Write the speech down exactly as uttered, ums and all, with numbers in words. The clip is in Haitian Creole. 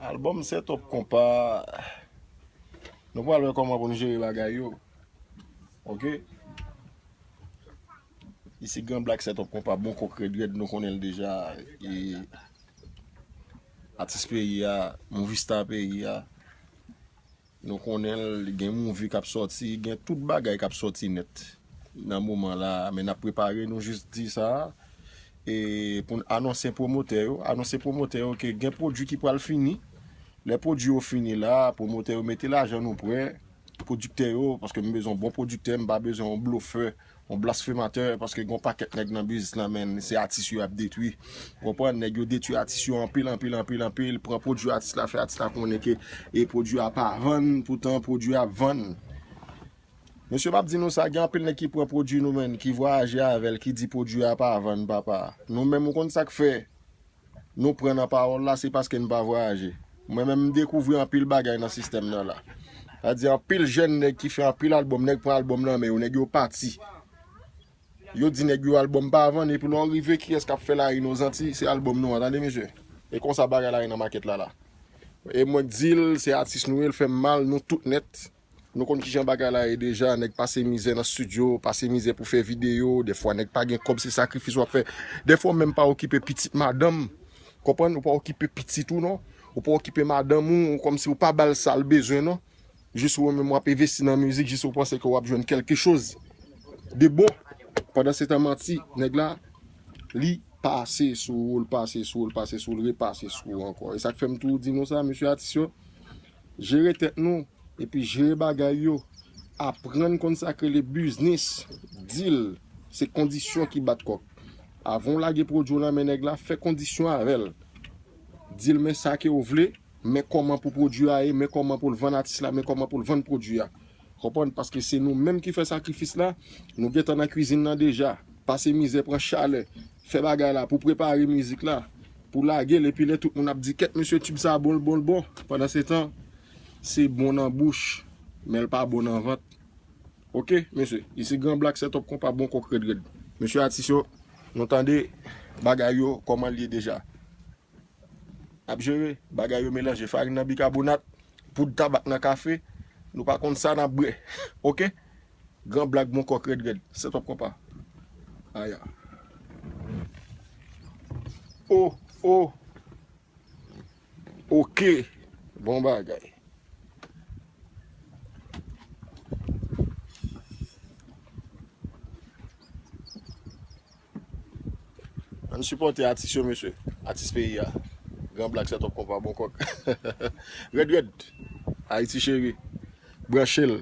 Albòm Set Up Konpa, nou pral wè kòman pou nou jere bagay yo. Ok? Isi Gran Black Set Up Konpa, bon kòk Red Red, nou konnen l deja. E atis peyi a, movie star peyi a. Nou konnen l, gen movie k ap sòti, gen tout bagay k ap sòti nèt nan moman la a, men n ap prepare, nou jis di sa a. E pou n anonse pwomotè yo, anonse pwomotè yo ke gen pwodui ki pral fini. Lè pwodui yo fini la, pwomotè yo mete lajan nou prè, pwodiktè yo, paske m bezwen yon bon pwodiktè, m pa bezwen yon blofè, yon blasfematè, paske gen yon pakèt nèg nan biznis lan, men se atis yo y ap detwi. Ou konprann? Nèg yo detwi atis yo anpil, anpil, anpil, anpil, pran pwodui atis la, fè atis la konnen ke e pwodui a pa vann, poutan pwodui a ap vann. Mesye, m ap di nou sa, gen anpil nèg ki pran pwodui nou, menn, ki vwayaje avè l, ki di pwodui a pa vann, papa. Nou menm, ou konn sa k fè nou pran nan pawòl la, se paske n pa vwayaje. Mwen menm, m dekouvri anpil bagay nan sistèm nan la. Sa di, anpil jèn nèg ki fè anpil albòm, nèg pran albòm nan men yo, nèg yo pati. Yo di nèg yo albòm pa vann, epi lè w rive, kiyès k ap fè lari nan Zanti? Se albòm nou an, tande mesye. E konsa bagay la ye nan makèt la la. E mwen k di l, se atis nou ye, l fè m mal, nou tout nèt. Nou konn kijan bagay la ye deja, nèg pase mizè nan estidyo, pase mizè pou fè videyo, dèfwa nèg pa gen kòb, se sakrifis w ap fè. Dèfwa w menm pa okipe pitit madanm, konprann, ou pa okipe pitit ou non, ou pa okipe madanm ou, kòmsi ou pa ba l sa l bezwen non. Jis ou menm w ap envesti nan mizik, jis ou panse ke w ap jwenn kèlke choz de bon. Pandan se tan manti, nèg la, li pase sou ou, l pase sou ou, l pase sou ou, l repase sou ou ankò. E sa k fè m toujou di nou sa, mesye atis yo, jere tèt nou, epi jere bagay yo, aprann konn sa k rele biznis, di l, se kondisyon ki bat kòk. Avan w lage pwodui w nan men nèg la, fè kondisyon avè l. Di l men sa ke w vle, men kòman pou pwodui a ye, men kòman pou l vann atis la, men kòman pou l vann pwodui a. Konprann? Paske se nou menm ki fè sakrifis la, nou gentan nan kwizin nan deja, pase mizè, pran chalè, fè bagay la pou prepare mizik la, pou lage l, epi lè tout moun ap di, kèt mesye, tib sa bon, l bon, l bon. Pandan se tan, se bon nan bouch, men l pa bon nan vant. Ok, mesye, isi Gran Black Set Up Konpa, bon kòk Red Red. Mesye atis yo, nou tande bagay yo, kòman l ye deja. N ap jere, bagay yo melanje, farin nan bikabonat, poud tabak nan kafe, nou pa konn sa n ap bwè. Ok? Gran Black, bon kòk Red Red, Set Up Konpa. Aya. Oh, oh. Ok. Bon bagay. Ann sipòte atis yo, mesye. Atis peyi a. Gran Black Set Up Konpa, bon kòk. Red Red. Ayiti cheri. Branche l.